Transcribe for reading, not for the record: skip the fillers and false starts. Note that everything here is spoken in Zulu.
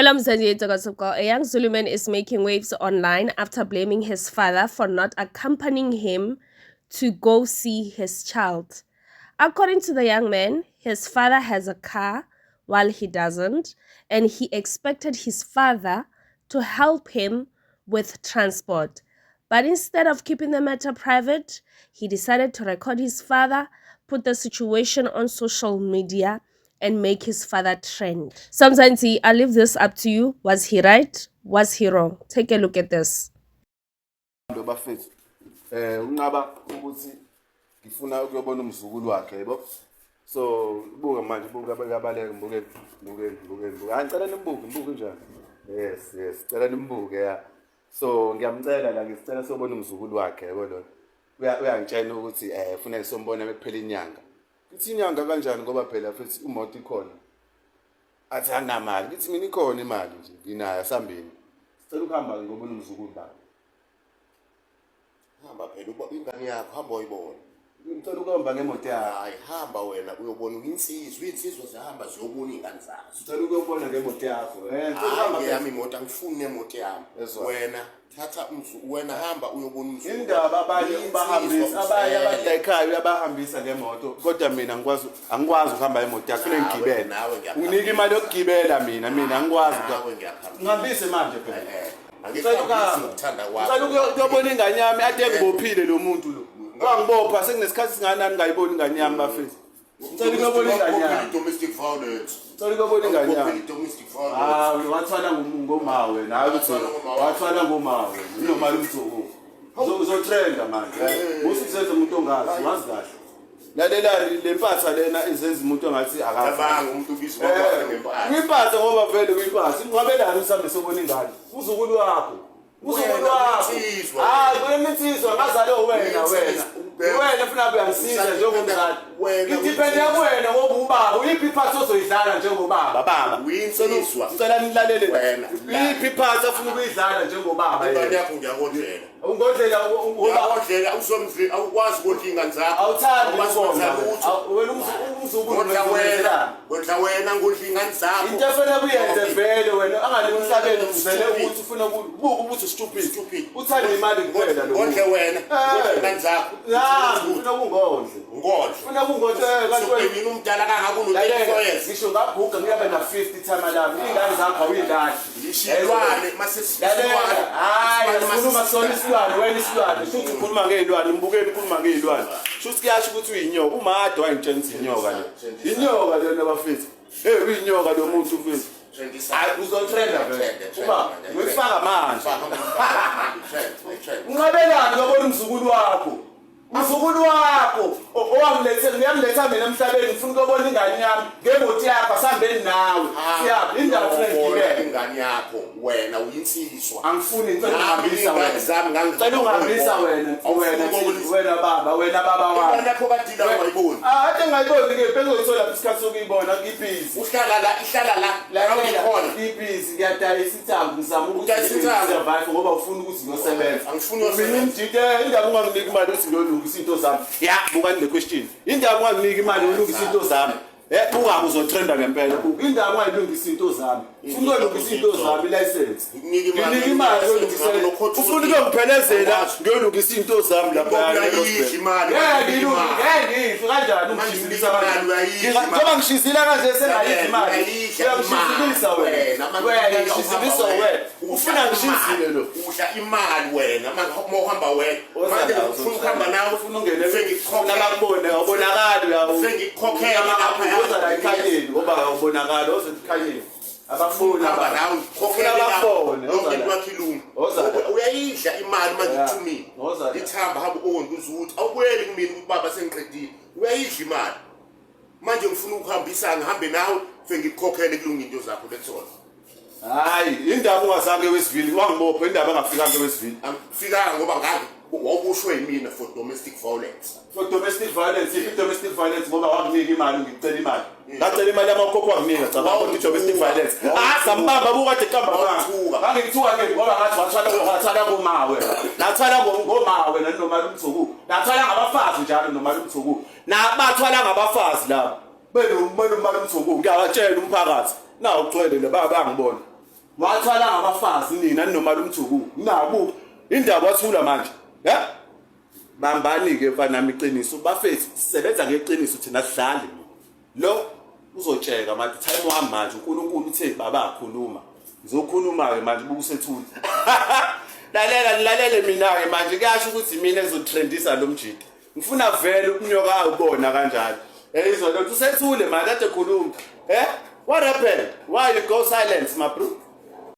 Hello, Mzansi. A young Zulu man is making waves online after blaming his father for not accompanying him to go see his child. According to the young man, his father has a car while he doesn't, and he expected his father to help him with transport. But instead of keeping the matter private, he decided to record his father, put the situation on social media, and make his father trend. Sometimes I leave this up to you. Was he right? Was he wrong? Take a look at this. Bafethu, unqaba ukuthi ngifuna ukuyobona umzukulu wakhe, yebo. So buka manje, buka, bayabaleka. Mbuke, mbuke, mbuke, mbuke. Hayi, ngicela nimbuke, mbuke njani. Yes, cela nimbuke ya. So ngiyamcela la, ngisicela sobona umzukulu wakhe, yebo. Lona uyangitshela ukuthi kufuneka sombona bekuphela inyanga. Ngithi, "Inyanga kanjani?" Ngoba phela futhi imoto ikhona. Athi anginamali. Ngithi mina, ikhona imali nje, nginayo, asambeni. Sicela ukuhamba ngobona umzukulu baba. Hamba phela, ingane yakho, hamba uyibone. Ngicela ukuhamba ngemoto yakho. Hayi, hamba wena uyobona. Uyinsizwa, iy'nsizwa zihamba ziyobona iy'ngane zazo. Ngicela ukuyobona ngemoto yakho. Ngicela ukuhamba. Hayi, yami imoto, angifuni nemoto yami. Ezwa. Wena thatha wena hamba uyobona umzukulu. Indaba abanye Uyinsizwa, ubahambisa abanye uzele. abantu la ekhaya, uyabahambisa ngemoto, kodwa mina angikwazi ukuhamba imoto yakho, kufanele ngigibele. Nawe ngiyakuhambisa. Unginike imali yokugibela, mina angikwazi. Nawe ngiyakuhambisa. Ngihambise manje phela. Ngicela Angikuhambisi ukuhamba. ngokuthanda kwakho. Ngicela ukuyobona ingane yami. Ade ngibophile lo muntu lo, wangibopha sekunesikhathi singanani ngayiboni ingane yami, bafethu. Ngicela ukuyobona ingane yami. Domestic violence. Ngicela ukuyobona ingane yami. Domestic violence. Ah, wathwala ngoma wena, hayi ukuthi wathwala ngoma wena, unomali umthuku. Uzotrenda manje. Musu kuzenza umuntu ongazi, wazi kahle. Lalela le mpatha lena izenza umuntu ongathi akazi. Cabanga umuntu ubizwa kwakhe ngempatha. Uyiphatha ngoba vele uyiphatha. Inqwabelani usambe sobona ingane. Uzukulu wakho. Uzukulu Wena wakho. uyinsizwa. Hayi, wena insizwa ngazalwe wena wena. Uyinsizwa. Wena funa kuyangisiza njengomzali. Wena Ngidepende kuwena ngoba ubaba. Uyiphi iphathi ozoyidlala njengobaba, baba? Uyinsizwa. Ngicela nilalele. Wena. Uyiphi iphathi afuna ukuyidlala njengobaba Ingane yena? yakho ngiyakondlela. Ungondlela ngoba Ngiyakondlela, uzomdli awukwazi ukondla ingane zakho. awuthandi Awukwazi ukondla. ukwenza lutho. Wena umzukulu Ngondla wena. wenzelani? Ngondla wena, ngondla ingane zakho. Into efanele kuyenze vele wena angale emhlabeni uzele ukuthi ufuna ukubuka ukuthi stupid. Stupid. Uthanda imali kuphela lo. Ngondle wena. Ngondla ingane zakho. Ya, ufuna kungondle. Ngondle. Ufuna kungondle kanti wena. Sokuyini umdala kangaka uno-34 Lalela, years. ngisho ngaguga ngiyabe na 50 timer lami. Ingane zakho awuyilahli. Ngisho ilwane mase Lalela, hayi, asikhuluma sona isilwane, wena isilwane. Shuthi ukhuluma ngey'lwane, mbukeni ukhuluma ngey'lwane. Shuthi kuyasho ukuthi uyinyoka, umade wayengitshela ukuthi inyoka le. Inyoka lena, bafethu. Hey, uyinyoka lo muntu, mfethu. Hayi, uzotrenda vele. Uba, ngikufaka manje. Unqabelani uyobona umzukulu wakho? Umzukulu wakho owangilethe, ngiyangiletha mina emhlabeni, ngifuna ukuyobona ingane yami ngemoti yakho, asihambeni nawe. Siyaphi? Indaba ufuna ngigibele. Ingane yakho, wena uyinsizwa. Angifuni, ngicela Nami ungihambisa iy'ngane wena. zami Ngicela ungihambisa wena, wena wena baba, wena baba wami. Ingane yakho kadila ungayiboni. Ah, ade ngayiboni ke, bengizothola isikhathi sokuyibona, ngibhizi. Uhlala la, ihlala la. La ngikhona. Ngibhizi, ngiyadayisa insangu, ngizama ukuthi Udayisa insangu? survive ngoba ufuna ukuthi ngiyosebenza. Angifuni uyosebenza. Mina umjike, indaba unganginiki imali ukuthi ngiyolungisa into zami. Ya, bukani le question. Indaba unganginiki imali yolungisa into zami. Buka, uzotrenda ngempela. Buka, indaba ungayilungisa into zami. Ufuna ukuyolungisa into zami, license. Ngikunike imali. Nginike imali yolungisa. Nokhotha. Ufuna ukuyongiphelezela ngiyolungisa into zami lapha. Uyayidla imali. Ngeke ngilunge, ngeke ngidle kanjani Manje ungishizilisa imali kanje? uyayidla imali. Njengoba ngishizila kanje sengayidla imali. Uyayidla Uyangishizilisa imali. wena. Wena, manje Wena unika ngishizilisa uhamba wena. Udla Ufuna ngishizile imali. lo. Udla imali wena manje uma uhamba wena. Woza Manje la, ufuna ukuhamba nawe. Ufuna ungene Sengikukhokhela. Abakubone, awubonakali uya. Sengikukhokhela lapha. Woza la ekhanyeni ngoba awubonakali, woza ekhanyeni. Abakuboni Hamba abantu. nawe Ufuna ngikukhokhele bakubone, woza yonke into la. yakho ilunga. Woza la. Uyayidla imali manje Yeah. kuthumile. Woza la. Ithamba hamba ondla uzuthi awubuyeli kumina ukuthi baba sengiqedile. Uyayidla imali. Manje ngifuna ukuhambisa, ngihambe nawe sengikukhokhele kulunga into zakho, that's all. Hayi, indaba ungazange wesivili, wangibopha indaba angafikanga wesivili. Angifikanga ngoba ngake wawuboshwe yimina for domestic violence. For domestic violence, iphi domestic violence ngoba wakunika imali, ngicela imali. Ngacela imali yamakhokho wakunika, cabanga ukuthi domestic violence. Ah, sambamba buka kade qamba manga. Wawuthuka. Ngangikuthuka ke ngoba ngathi wathwala komawe. Nathwala ngomawe noma lumthuku. Nathwala ngabafazi njalo noma lumthuku. Nabathwala ngabafazi laba. Beno beno malumthuku, ngiyawatshela umphakathi. Nawu ugcwele le baba bangibona. Wathwala ngabafazi nina ninomalume Mthuku. Nabu indaba wathula manje. He? Bambani-ke mfana nami iqiniso bafethu sisebenza ngeqiniso thina sidlali lo uzotsheka manje time wami manje uNkulunkulu uthe baba akhuluma ngizokhuluma-ke manje bukusethula lalela nilalele mina-ke manje kuyasho ukuthi mina engizotrendisa lo mjidi ngifuna vele ukunyoka awubona kanjalo eyizwa lento usethule manje kade khuluma eh what happened why you go silent my bro?